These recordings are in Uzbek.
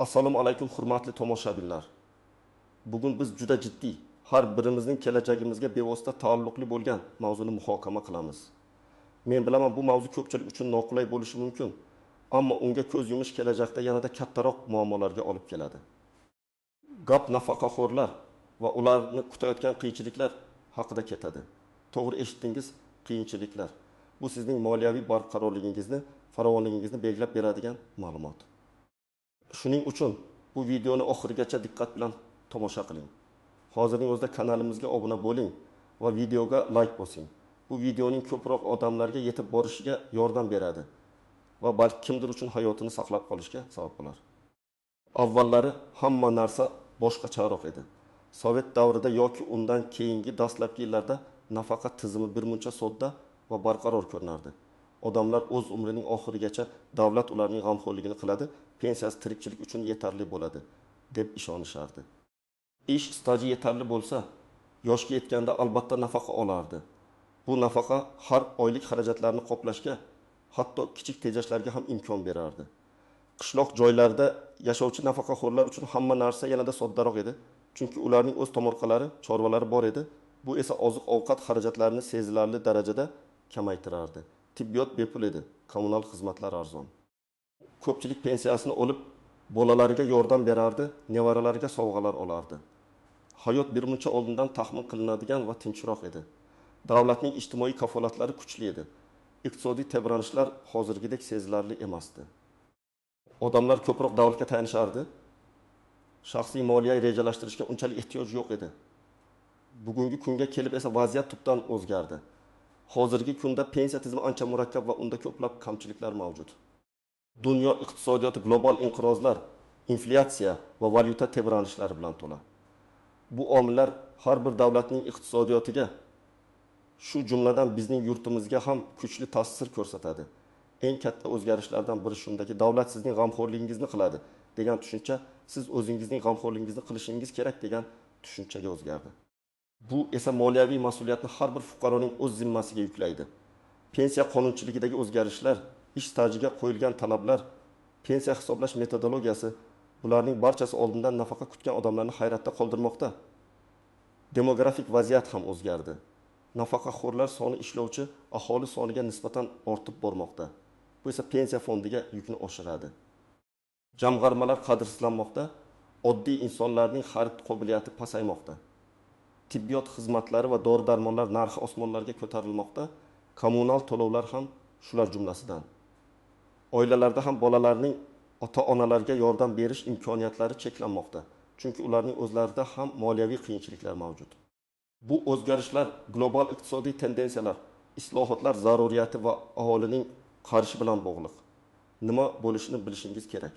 Assalomu alaykum hurmatli tomoshabinlar. Bugun biz juda jiddiy, har birimizning kelajagimizga bevosita taalluqli bo'lgan mavzuni muhokama qilamiz. Men bilaman, bu mavzu ko'pchilik uchun noqulay bo'lishi mumkin, ammo unga ko'z yumish kelajakda yanada kattaroq muammolarga olib keladi. Gap nafaqaxo'rlar va ularni kutayotgan qiyinchiliklar haqida ketadi. To'g'ri eshitdingiz, qiyinchiliklar. Bu sizning moliyaviy barqarorligingizni, farovonligingizni belgilab beradigan ma'lumot. Shuning uchun bu videoni oxirigacha diqqat bilan tomosha qiling. Hozirning o'zida kanalimizga obuna bo'ling va videoga like bosing. Bu videoning ko'proq odamlarga yetib borishiga yordam beradi va balki kimdir uchun hayotini saqlab qolishga sabab bo'lar. Avvallari hamma narsa boshqacharoq edi. Sovet davrida yoki undan keyingi dastlabki yillarda nafaqa tizimi birmuncha sodda va barqaror ko'rinardi. Odamlar o'z umrining oxirigacha davlat ularning g'amxo'rligini qiladi, pensiyasi tirikchilik uchun yetarli bo'ladi deb ishonishardi. Ish staji yetarli bo'lsa, yoshga yetganda albatta nafaqa olardi. Bu nafaqa har oylik xarajatlarni qoplashga, hatto kichik tejashlarga ham imkon berardi. Qishloq joylarda yashovchi nafaqaxo'rlar uchun hamma narsa yanada soddaroq edi, chunki ularning o'z tomorqalari, chorvalari bor edi. Bu esa oziq-ovqat xarajatlarini sezilarli darajada kamaytirardi. Tibbiyot bepul edi, kommunal xizmatlar arzon. Ko'pchilik pensiyasini olib, bolalariga yordam berardi, nevaralariga sovg'alar olardi. Hayot birmuncha oldindan taxmin qilinadigan va tinchroq edi. Davlatning ijtimoiy kafolatlari kuchli edi. Iqtisodiy tebranishlar hozirgidek sezilarli emasdi. Odamlar ko'proq davlatga tayanishardi. Shaxsiy moliya rejalashtirishga unchalik ehtiyoj yo'q edi. Bugungi kunga kelib esa vaziyat tubdan o'zgardi. Hozirgi kunda pensiya tizimi ancha murakkab va unda ko'plab kamchiliklar mavjud. Dunyo iqtisodiyoti global inqirozlar, inflyatsiya va valyuta tebranishlari bilan to'la. Bu omillar har bir davlatning iqtisodiyotiga, shu jumladan bizning yurtimizga ham kuchli ta'sir ko'rsatadi. Eng katta o'zgarishlardan biri shundaki, davlat sizning g'amxo'rligingizni qiladi degan tushuncha, siz o'zingizning g'amxo'rligingizni qilishingiz kerak degan tushunchaga o'zgardi. Bu esa moliyaviy mas'uliyatni har bir fuqaroning o'z zimmasiga yuklaydi. Pensiya qonunchiligidagi o'zgarishlar, ish stajiga qo'yilgan talablar, pensiya hisoblash metodologiyasi, bularning barchasi oldindan nafaqa kutgan odamlarni hayratda qoldirmoqda. Demografik vaziyat ham o'zgardi. Nafaqaxo'rlar soni ishlovchi aholi soniga nisbatan ortib bormoqda. Bu esa pensiya fondiga yukni oshiradi. Jamg'armalar qadrsizlanmoqda, oddiy insonlarning xarid qobiliyati pasaymoqda. Tibbiyot xizmatlari va dori-darmonlar narxi osmonlarga ko'tarilmoqda, kommunal to'lovlar ham shular jumlasidan. Oilalarda ham bolalarning ota-onalarga yordam berish imkoniyatlari cheklanmoqda, chunki ularning o'zlarida ham moliyaviy qiyinchiliklar mavjud. Bu o'zgarishlar global iqtisodiy tendensiyalar, islohotlar zaruriyati va aholining qarishi bilan bog'liq. Nima bo'lishini bilishingiz kerak.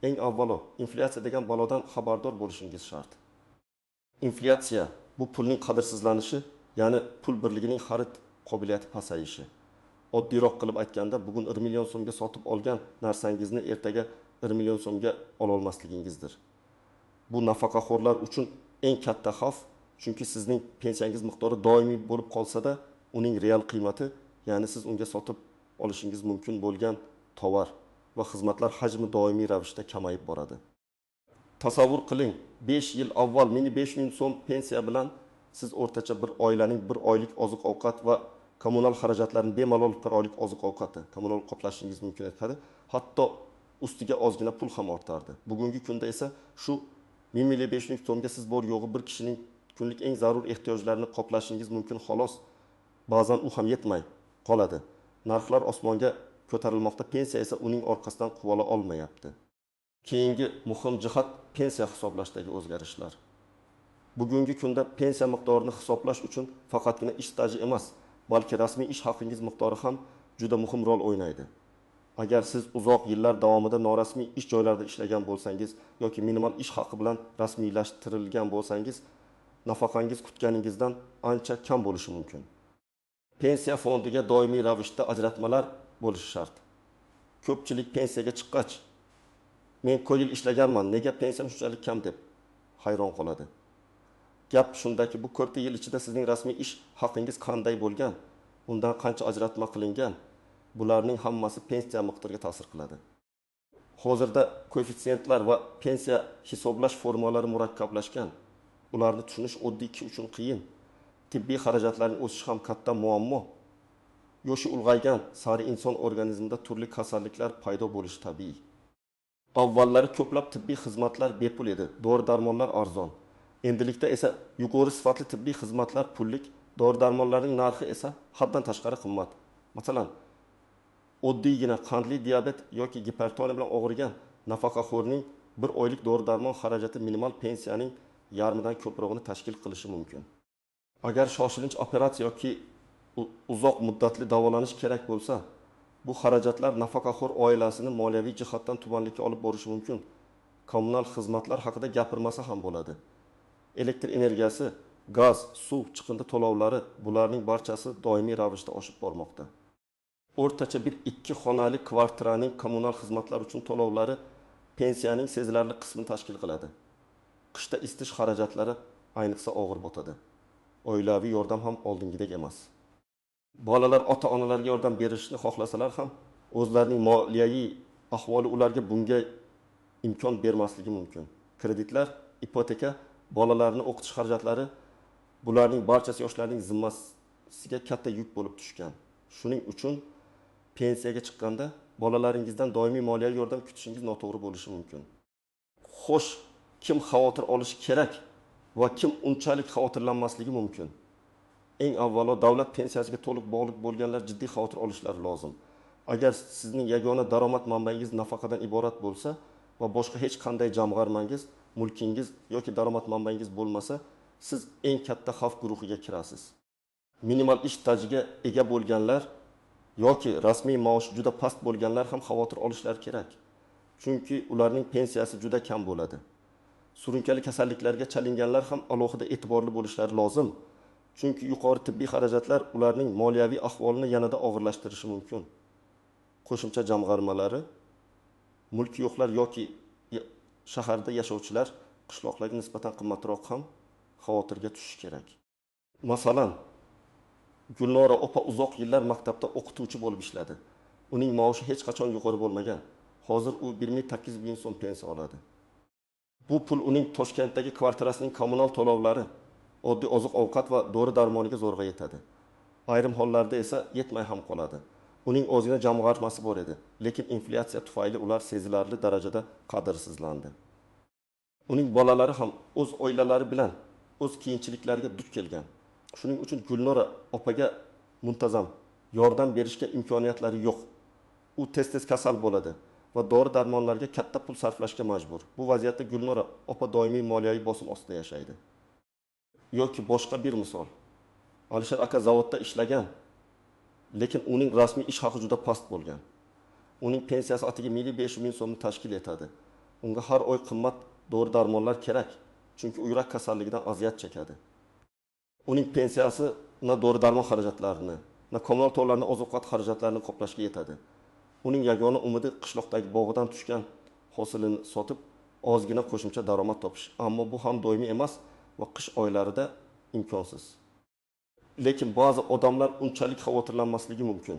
Eng avvalo, inflyatsiya degan balodan xabardor bo'lishingiz shart. Inflyatsiya bu pulning qadrsizlanishi, ya'ni pul birligining xarid qobiliyati pasayishi. Oddiyroq qilib aytganda, bugun 1 million so'mga sotib olgan narsangizni ertaga 1 million so'mga ola olmasligingizdir. Bu nafaqaxo'rlar uchun eng katta xavf, chunki sizning pensiyangiz miqdori doimiy bo'lib qolsa-da, uning real qiymati, ya'ni siz unga sotib olishingiz mumkin bo'lgan tovar va xizmatlar hajmi doimiy ravishda kamayib boradi. Tasavvur qiling, 5 yil avval 1500 so'm pensiya bilan siz o'rtacha bir oilaning bir oylik oziq-ovqat va kommunal xarajatlarini bemalol bir oylik oziq-ovqati kommunal qoplashingiz mumkin edi. Hatto ustiga ozgina pul ham ortardi. Bugungi kunda esa shu 1500 so'mga siz bor yo'g'i bir kishining kunlik eng zarur ehtiyojlarini qoplashingiz mumkin xolos. Ba'zan u ham yetmay qoladi. Narxlar osmonga ko'tarilmoqda, pensiya esa uning orqasidan quvala olmayapti. Keyingi muhim jihat pensiya hisoblashdagi o'zgarishlar. Bugungi kunda pensiya miqdorini hisoblash uchun faqatgina ish staji emas, balki rasmiy ish haqingiz miqdori ham juda muhim rol o'ynaydi. Agar siz uzoq yillar davomida norasmiy ish joylarida ishlagan bo'lsangiz yoki minimal ish haqi bilan rasmiylashtirilgan bo'lsangiz, nafaqangiz kutganingizdan ancha kam bo'lishi mumkin. Pensiya fondiga doimiy ravishda ajratmalar bo'lishi shart. Ko'pchilik pensiyaga chiqqach, men ko'p yil ishlaganman, nega pensiyam shunchalik kam deb hayron qoladi. Gap shundaki, bu ko'p yil ichida sizning rasmiy ish haqingiz qanday bo'lgan, undan qancha ajratma qilingan, bularning hammasi pensiya miqdoriga ta'sir qiladi. Hozirda koeffitsiyentlar va pensiya hisoblash formalari murakkablashgan. Ularni tushunish oddiy kishi uchun qiyin. Tibbiy xarajatlarning o'sishi ham katta muammo. Yoshi ulg'aygan sari inson organizmida turli kasalliklar paydo bo'lishi tabiiy. Avvallari ko'plab tibbiy xizmatlar bepul edi, dori-darmonlar arzon. Endilikda esa yuqori sifatli tibbiy xizmatlar pullik, dori-darmonlarning narxi esa haddan tashqari qimmat. Masalan, oddiygina qandli diabet yoki gipertoniya bilan og'rigan nafaqaxo'rning bir oylik dori-darmon xarajati minimal pensiyaning yarmidan ko'prog'ini tashkil qilishi mumkin. Agar shoshilinch operatsiya yoki uzoq muddatli davolanish kerak bo'lsa, bu xarajatlar nafaqaxo'r oilasini moliyaviy jihatdan tubanlikka olib borishi mumkin. Kommunal xizmatlar haqida gapirmasa ham bo'ladi. Elektr energiyasi, gaz, suv, chiqindi to'lovlari bularning barchasi doimiy ravishda oshib bormoqda. O'rtacha bir ikki xonali kvartiraning kommunal xizmatlar uchun to'lovlari pensiyaning sezilarli qismini tashkil qiladi. Qishda isitish xarajatlari ayniqsa og'ir botadi. Oilaviy yordam ham oldingidek emas. Bolalar ota-onalarga yordam berishni xohlasalar ham o'zlarining moliyaviy ahvoli ularga bunga imkon bermasligi mumkin. Kreditlar, ipoteka, bolalarni o'qitish xarajatlari bularning barchasi yoshlarning zimmasiga katta yuk bo'lib tushgan. Shuning uchun pensiyaga chiqqanda bolalaringizdan doimiy moliyaviy yordam kutishingiz noto'g'ri bo'lishi mumkin. Xo'sh, kim xavotir olishi kerak va kim unchalik xavotirlanmasligi mumkin? Eng avvalo davlat pensiyasiga to'liq bog'liq bo'lganlar jiddiy xavotir olishlari lozim. Agar sizning yagona daromad manbangiz nafaqadan iborat bo'lsa va boshqa hech qanday jamg'armangiz, mulkingiz yoki daromad manbangiz bo'lmasa, siz eng katta xavf guruhiga kirasiz. Minimal ish stajiga ega bo'lganlar yoki rasmiy maoshi juda past bo'lganlar ham xavotir olishlari kerak. Chunki ularning pensiyasi juda kam bo'ladi. Surunkali kasalliklarga chalinganlar ham alohida e'tiborli bo'lishlari lozim. Chunki yuqori tibbiy xarajatlar ularning moliyaviy ahvolini yanada og'irlashtirishi mumkin. Qo'shimcha jamg'armalari mulki yo'qlar yoki shaharda yashovchilar qishloqlarga nisbatan qimmatroq ham xavotirga tushishi kerak. Masalan, Gulnora opa uzoq yillar maktabda o'qituvchi bo'lib ishladi. Uning maoshi hech qachon yuqori bo'lmagan. Hozir u 18 ming so'm pensiya oladi. Bu pul uning Toshkentdagi kvartirasining kommunal to'lovlari, oddiy oziq-ovqat va dori-darmoniga zo'rg'a yetadi. Ayrim hollarda esa yetmay ham qoladi. Uning o'zigina jamg'armasi bor edi, lekin inflyatsiya tufayli ular sezilarli darajada qadrsizlandi. Uning bolalari ham o'z oilalari bilan o'z qiyinchiliklariga duch kelgan. Shuning uchun Gulnora opaga muntazam yordam berishga imkoniyatlari yo'q. U tez-tez kasal bo'ladi va dori-darmonlarga katta pul sarflashga majbur. Bu vaziyatda Gulnora opa doimiy moliyaviy bosim ostida yashaydi. Yoki boshqa bir misol. Alisher aka zavodda ishlagan, lekin uning rasmiy ish haqi juda past bo'lgan. Uning pensiyasi atigi 1500 ming so'mni tashkil etadi. Unga har oy qimmat dori-darmonlar kerak, chunki u yurak kasalligidan aziyat chekadi. Uning pensiyasi na dori-darmon xarajatlarini, na kommunal to'lovlarni, oziq-ovqat xarajatlarini qoplashga yetadi. Uning yagona umidi qishloqdagi bog'idan tushgan hosilini sotib, ozgina qo'shimcha daromad topish. Ammo bu ham doimiy emas va qish oylarida imkonsiz. Lekin ba'zi odamlar unchalik xavotirlanmasligi mumkin.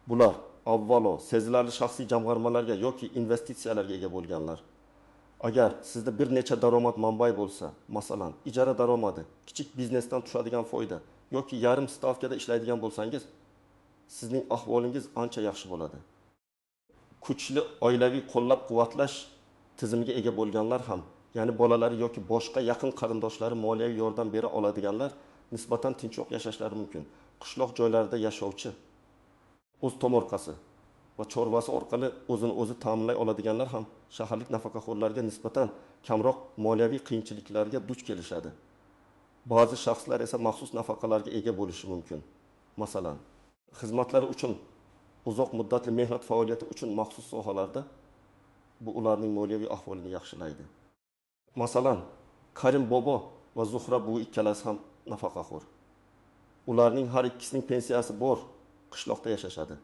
Bular avvalo sezilarli shaxsiy jamg'armalarga yoki investitsiyalarga ega bo'lganlar. Agar sizda bir necha daromad manbai bo'lsa, masalan, ijara daromadi, kichik biznesdan tushadigan foyda yoki yarim stavkada ishlaydigan bo'lsangiz, sizning ahvolingiz ancha yaxshi bo'ladi. Kuchli oilaviy qo'llab-quvvatlash tizimiga ega bo'lganlar ham, ya'ni bolalari yoki boshqa yaqin qarindoshlari moliyaviy yordam bera oladiganlar nisbatan tinchroq yashashlari mumkin. Qishloq joylarida yashovchi o'z tomorqasi va chorvasi orqali o'zini o'zi ta'minlay oladiganlar ham shaharlik nafaqaxo'rlarga nisbatan kamroq moliyaviy qiyinchiliklarga duch kelishadi. Ba'zi shaxslar esa maxsus nafaqalarga ega bo'lishi mumkin. Masalan, xizmatlari uchun uzoq muddatli mehnat faoliyati uchun maxsus sohalarda bu ularning moliyaviy ahvolini yaxshilaydi. Masalan, Karim bobo va Zuhra buvi ikkalasi ham nafaqaxo'r. Ularning har ikkisining pensiyasi bor, qishloqda yashashadi.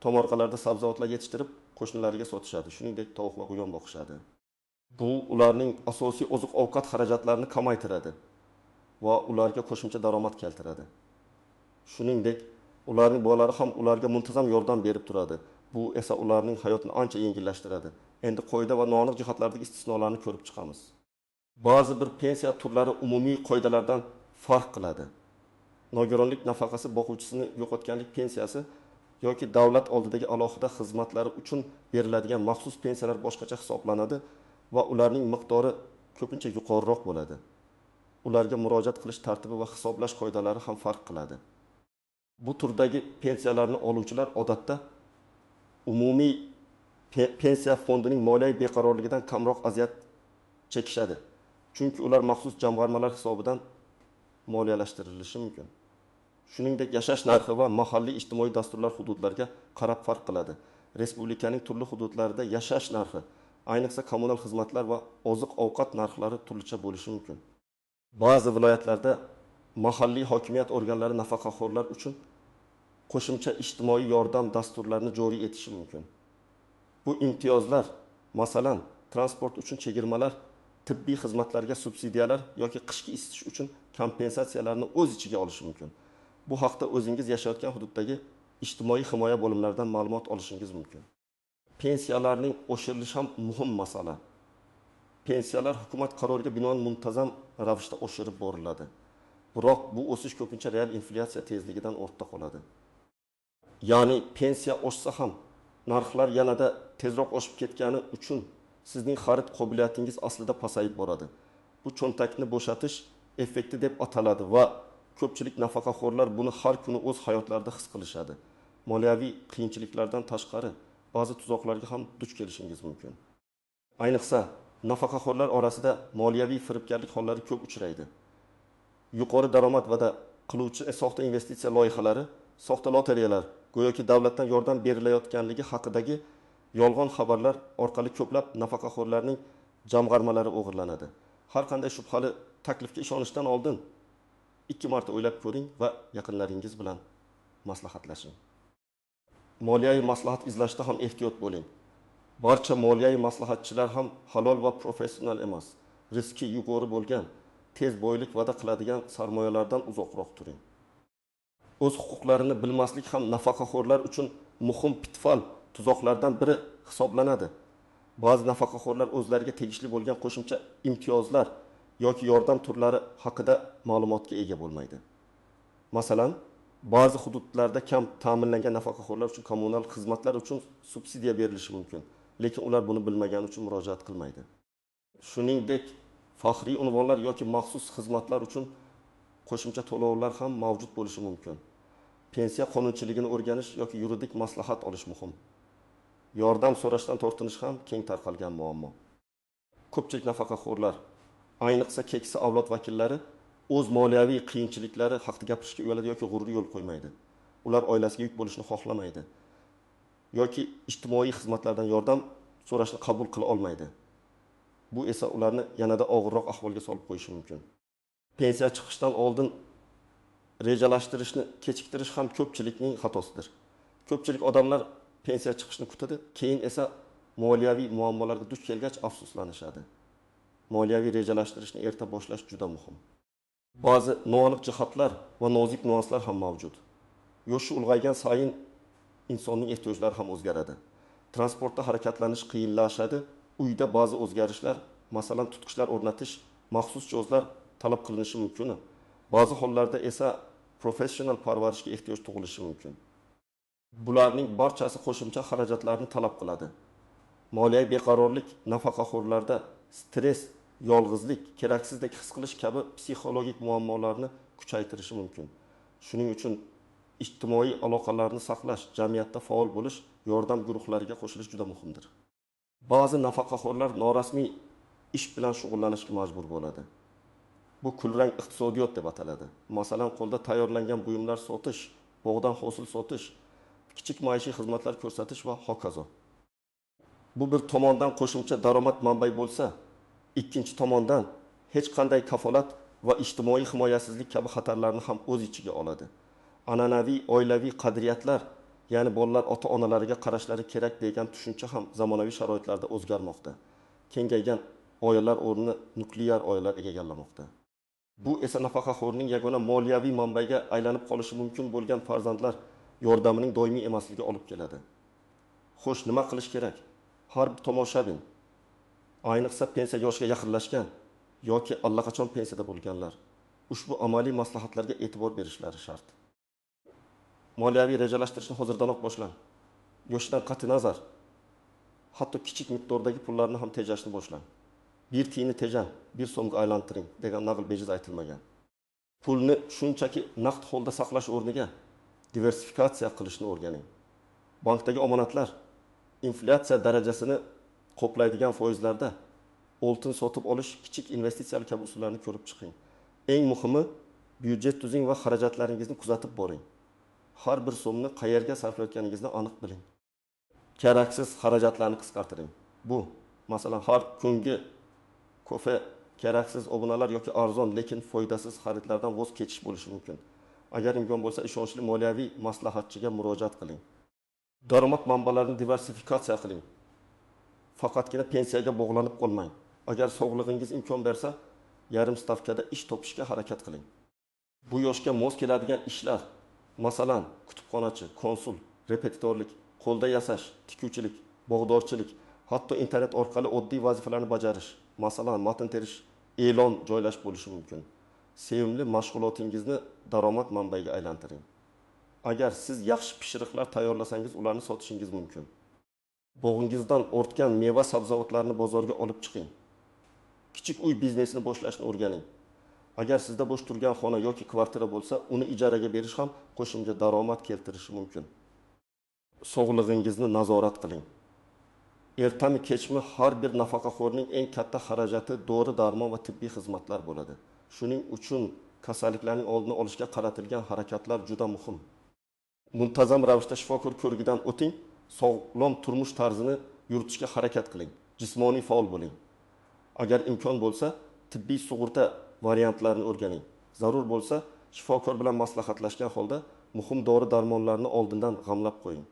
Tomorqalarda sabzavotlar yetishtirib, qo'shnilariga sotishadi. Shuningdek, tovuq va quyon boqishadi. Bu ularning asosiy oziq-ovqat xarajatlarini kamaytiradi va ularga qo'shimcha daromad keltiradi. Shuningdek, ularning bolalari ham ularga muntazam yordam berib turadi. Bu esa ularning hayotini ancha yengillashtiradi. Endi qoida va noaniq jihatlardagi istisnolarni ko'rib chiqamiz. Ba'zi bir pensiya turlari umumiy qoidalardan farq qiladi. Nogironlik nafaqasi, boquvchisini yo'qotganlik pensiyasi yoki davlat oldidagi alohida xizmatlari uchun beriladigan maxsus pensiyalar boshqacha hisoblanadi va ularning miqdori ko'pincha yuqoriroq bo'ladi. Ularga murojaat qilish tartibi va hisoblash qoidalari ham farq qiladi. Bu turdagi pensiyalarni oluvchilar odatda umumiy pensiya fondining moliyaviy beqarorligidan kamroq aziyat chekishadi. Chunki ular maxsus jamg'armalar hisobidan moliyalashtirilishi mumkin. Shuningdek, yashash narxi va mahalliy ijtimoiy dasturlar hududlarga qarab farq qiladi. Respublikaning turli hududlarida yashash narxi, ayniqsa kommunal xizmatlar va oziq-ovqat narxlari turlicha bo'lishi mumkin. Ba'zi viloyatlarda mahalliy hokimiyat organlari nafaqaxo'rlar uchun qo'shimcha ijtimoiy yordam dasturlarini joriy etishi mumkin. Bu imtiyozlar, masalan, transport uchun chegirmalar, tibbiy xizmatlarga subsidiyalar yoki qishki isitish uchun kompensatsiyalarni o'z ichiga olishi mumkin. Bu haqda o'zingiz yashayotgan hududdagi ijtimoiy himoya bo'limlaridan ma'lumot olishingiz mumkin. Pensiyalarning oshirilishi ham muhim masala. Pensiyalar hukumat qaroriga binoan muntazam ravishda oshirib boriladi. Biroq bu o'sish ko'pincha real inflyatsiya tezligidan ortda qoladi. Ya'ni pensiya oshsa ham narxlar yanada tezroq oshib ketgani uchun sizning xarid qobiliyatingiz aslida pasayib boradi. Bu cho'ntakni bo'shatish effekti deb ataladi va ko'pchilik nafaqaxo'rlar buni har kuni o'z hayotlarida his qilishadi. Moliyaviy qiyinchiliklardan tashqari ba'zi tuzoqlarga ham duch kelishingiz mumkin. Ayniqsa, nafaqaxo'rlar orasida moliyaviy firibgarlik hollari ko'p uchraydi. Yuqori daromad va'da qiluvchi soxta investitsiya loyihalari, soxta lotereyalar, go'yoki davlatdan yordam berilayotganligi haqidagi yolg'on xabarlar orqali ko'plab nafaqaxo'rlarning jamg'armalari o'g'irlanadi. Har qanday shubhali taklifga ishonishdan oldin 2 marta o'ylab ko'ring va yaqinlaringiz bilan maslahatlashing. Moliyaviy maslahat izlashda ham ehtiyot bo'ling. Barcha moliyaviy maslahatchilar ham halol va professional emas. Riski yuqori bo'lgan, tez boylik va'da qiladigan sarmoyalardan uzoqroq turing. O'z huquqlarini bilmaslik ham nafaqaxo'rlar uchun muhim pitfall tuzoqlardan biri hisoblanadi. Ba'zi nafaqaxo'rlar o'zlariga tegishli bo'lgan qo'shimcha imtiyozlar yoki yordam turlari haqida ma'lumotga ega bo'lmaydi. Masalan, ba'zi hududlarda kam ta'minlangan nafaqaxo'rlar uchun kommunal xizmatlar uchun subsidiya berilishi mumkin, lekin ular buni bilmagani uchun murojaat qilmaydi. Shuningdek, faxriy unvonlar yoki maxsus xizmatlar uchun qo'shimcha to'lovlar ham mavjud bo'lishi mumkin. Pensiya qonunchiligini o'rganish yoki yuridik maslahat olish muhim. Yordam so'rashdan tortinish ham keng tarqalgan muammo. Ko'pchilik nafaqaxo'rlar, ayniqsa keksa avlod vakillari o'z moliyaviy qiyinchiliklari haqida gapirishga uyaladi yoki g'ururga yo'l qo'ymaydi. Ular oilasiga yuk bo'lishni xohlamaydi yoki ijtimoiy xizmatlardan yordam so'rashni qabul qila olmaydi. Bu esa ularni yanada og'irroq ahvolga solib qo'yishi mumkin. Pensiya chiqishdan oldin rejalashtirishni kechiktirish ham ko'pchilikning xatosidir. Ko'pchilik odamlar pensiya chiqishni kutadi, keyin esa moliyaviy muammolarga duch kelgach afsuslanishadi. Moliyaviy rejalashtirishni erta boshlash juda muhim. Ba'zi noaniq jihatlar va nozik nuanslar ham mavjud. Yoshi ulg'aygan sayin insonning ehtiyojlari ham o'zgaradi. Transportda harakatlanish qiyinlashadi, uyda ba'zi o'zgarishlar, masalan, tutqichlar o'rnatish, maxsus jihozlar talab qilinishi mumkin. Ba'zi hollarda esa professional parvarishga ehtiyoj tug'ilishi mumkin. Bularning barchasi qo'shimcha xarajatlarni talab qiladi. Moliyaviy beqarorlik nafaqaxo'rlarda stress, yolg'izlik, keraksizdek his qilish kabi psixologik muammolarni kuchaytirishi mumkin. Shuning uchun ijtimoiy aloqalarni saqlash, jamiyatda faol bo'lish, yordam guruhlariga qo'shilish juda muhimdir. Ba'zi nafaqaxo'rlar norasmiy ish bilan shug'ullanishga majbur bo'ladi. Bu kulrang iqtisodiyot deb ataladi. Masalan, qo'lda tayyorlangan buyumlar sotish, bog'dan hosil sotish, kichik maishiy xizmatlar ko'rsatish va hokazo. Bu bir tomondan qo'shimcha daromad manbai bo'lsa, ikkinchi tomondan hech qanday kafolat va ijtimoiy himoyasizlik kabi xatarlarni ham o'z ichiga oladi. An'anaviy oilaviy qadriyatlar, ya'ni bolalar ota-onalariga qarashlari kerak degan tushuncha ham zamonaviy sharoitlarda o'zgarmoqda. Kengaygan oilalar o'rnini nuklear oilalar egallamoqda. Bu esa nafaqaxo'rning yagona moliyaviy manbaiga aylanib qolishi mumkin bo'lgan farzandlar yordamining doimiy emasligiga olib keladi. Xo'sh, nima qilish kerak? Har bir tomoshabin, ayniqsa pensiya yoshiga yaqinlashgan yoki allaqachon pensiyada bo'lganlar ushbu amaliy maslahatlarga e'tibor berishlari shart. Moliyaviy rejalashtirishni hozirdanoq boshlang. Yoshidan qat'i nazar, hatto kichik miqdordagi pullarni ham tejashni boshlang. Bir tiyinni tejang, bir so'mga aylantiring degan naql bejiz aytilmagan. Pulni shunchaki naqd holda saqlash o'rniga diversifikatsiya qilishni o'rganing. Bankdagi omonatlar inflyatsiya darajasini qoplaydigan foizlarda oltin sotib olish, kichik investitsiyalar kabi usullarni ko'rib chiqing. Eng muhimi, byudjet tuzing va xarajatlaringizni kuzatib boring. Har bir so'mni qayerga sarflayotganingizni aniq biling. Keraksiz xarajatlarni qisqartiring. Bu, masalan, har kungi kofe, keraksiz obunalar yoki arzon, lekin foydasiz xaridlardan voz kechish bo'lishi mumkin. Agar imkon bo'lsa, ishonchli moliyaviy maslahatchiga murojaat qiling. Daromad manbalarini diversifikatsiya qiling. Faqatgina pensiyaga bog'lanib qolmang. Agar sog'lig'ingiz imkon bersa, yarim stavkada ish topishga harakat qiling. Bu yoshga mos keladigan ishlar, masalan, kutubxonachi, konsul, repetitorlik, qo'lda yasash, tikuvchilik, bog'dorchilik, hatto internet orqali oddiy vazifalarni bajarish, masalan, matn terish, e'lon joylash bo'lishi mumkin. Sevimli mashg'ulotingizni daromad manbaiga aylantiring. Agar siz yaxshi pishiriqlar tayyorlasangiz, ularni sotishingiz mumkin. Bog'ingizdan ortgan meva sabzavotlarni bozorga olib chiqing. Kichik uy biznesini boshlashni o'rganing. Agar sizda bo'sh turgan xona yoki kvartira bo'lsa, uni ijaraga berish ham qo'shimcha daromad keltirishi mumkin. Sog'lig'ingizni nazorat qiling. Ertami kechmi har bir nafaqaxo'rning eng katta xarajati dori darmon va tibbiy xizmatlar bo'ladi. Shuning uchun kasalliklarning oldini olishga qaratilgan harakatlar juda muhim. Muntazam ravishda shifokor ko'rigidan o'ting, sog'lom turmush tarzini yuritishga harakat qiling, jismoniy faol bo'ling. Agar imkon bo'lsa, tibbiy sug'urta variantlarini o'rganing. Zarur bo'lsa, shifokor bilan maslahatlashgan holda muhim dori-darmonlarni oldindan g'amlab qo'ying.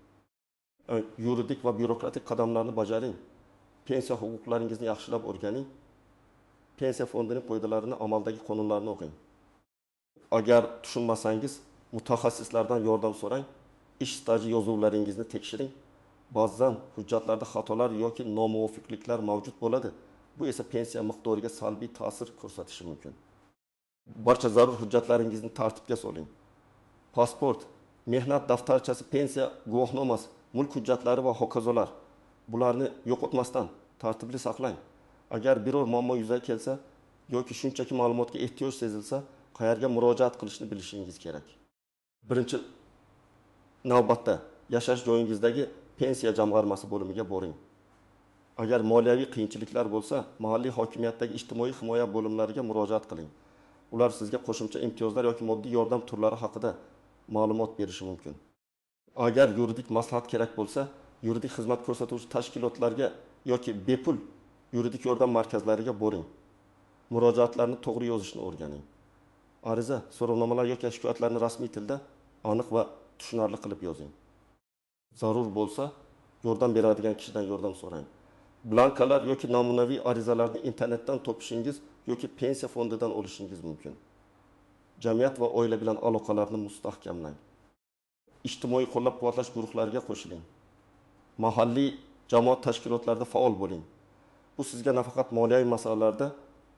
Yuridik va byurokratik qadamlarni bajaring. Pensiya huquqlaringizni yaxshilab o'rganing. Pensiya fondining qoidalarini, amaldagi qonunlarni o'qing. Agar tushunmasangiz, mutaxassislardan yordam so'rang. Ish staji yozuvlaringizni tekshiring. Ba'zan hujjatlarda xatolar yoki nomuvofiqliklar mavjud bo'ladi. Bu esa pensiya miqdoriga salbiy ta'sir ko'rsatishi mumkin. Barcha zarur hujjatlaringizni tartibga soling. Pasport, mehnat daftarchasi, pensiya guvohnomasi, mulk hujjatlari va hokazolar. Bularni yo'qotmasdan tartibli saqlang. Agar biror muammo yuzaga kelsa yoki shunchaki ma'lumotga ehtiyoj sezilsa, qayerga murojaat qilishni bilishingiz kerak. Birinchi navbatda yashash joyingizdagi pensiya jamg'armasi bo'limiga boring. Agar moliyaviy qiyinchiliklar bo'lsa, mahalliy hokimiyatdagi ijtimoiy himoya bo'limlariga murojaat qiling. Ular sizga qo'shimcha imtiyozlar yoki moddiy yordam turlari haqida ma'lumot berishi mumkin. Agar yuridik maslahat kerak bo'lsa, yuridik xizmat ko'rsatuvchi tashkilotlarga yoki bepul yuridik yordam markazlariga boring. Murojaatlarni to'g'ri yozishni o'rganing. Ariza, so'rovnomalar yoki shikoyatlarni rasmiy tilda aniq va tushunarli qilib yozing. Zarur bo'lsa, yordam beradigan kishidan yordam so'rang. Blankalar yoki namunaviy arizalarni internetdan topishingiz yoki pensiya fondidan olishingiz mumkin. Jamiyat va oila bilan aloqalarni mustahkamlang. Ijtimoiy qo'llab-quvvatlash guruhlariga qo'shiling. Mahalliy jamoat tashkilotlarida faol bo'ling. Bu sizga nafaqat moliyaviy masalalarda,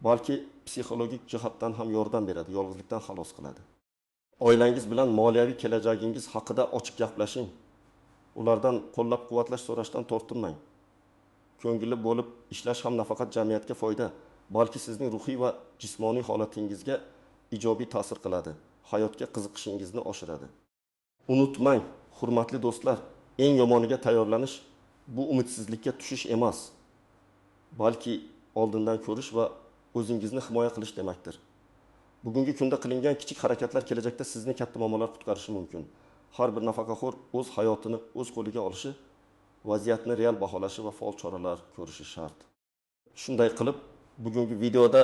balki psixologik jihatdan ham yordam beradi, yolg'izlikdan xalos qiladi. Oilangiz bilan moliyaviy kelajagingiz haqida ochiq gaplashing. Ulardan qo'llab-quvvatlash so'rashdan tortinmang. Ko'ngilli bo'lib ishlash ham nafaqat jamiyatga foyda, balki sizning ruhiy va jismoniy holatingizga ijobiy ta'sir qiladi, hayotga qiziqishingizni oshiradi. Unutmang, hurmatli do'stlar, eng yomoniga tayyorlanish bu umidsizlikka tushish emas, balki oldindan ko'rish va o'zingizni himoya qilish demakdir. Bugungi kunda qilingan kichik harakatlar kelajakda sizni katta muammolar qutqarishi mumkin. Har bir nafaqaxo'r o'z hayotini o'z qo'liga olishi, vaziyatni real baholashi va faol choralar ko'rishi shart. Shunday qilib, bugungi videoda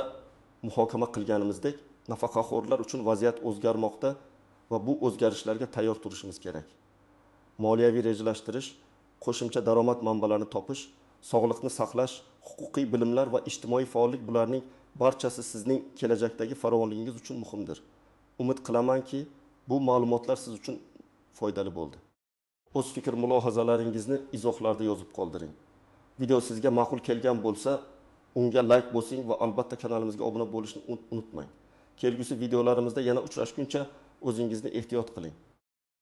muhokama qilganimizdek, nafaqaxo'rlar uchun vaziyat o'zgarmoqda va bu o'zgarishlarga tayyor turishimiz kerak. Moliyaviy rejalashtirish, qo'shimcha daromad manbalarini topish, sog'liqni saqlash, huquqiy bilimlar va ijtimoiy faollik bularning barchasi sizning kelajakdagi farovonligingiz uchun muhimdir. Umid qilamanki, bu ma'lumotlar siz uchun foydali bo'ldi. O'z fikr-mulohazalaringizni izohlarda yozib qoldiring. Video sizga ma'qul kelgan bo'lsa, unga layk bosing va albatta kanalimizga obuna bo'lishni unutmang. Kelgusi videolarimizda yana uchrashguncha o'zingizni ehtiyot qiling.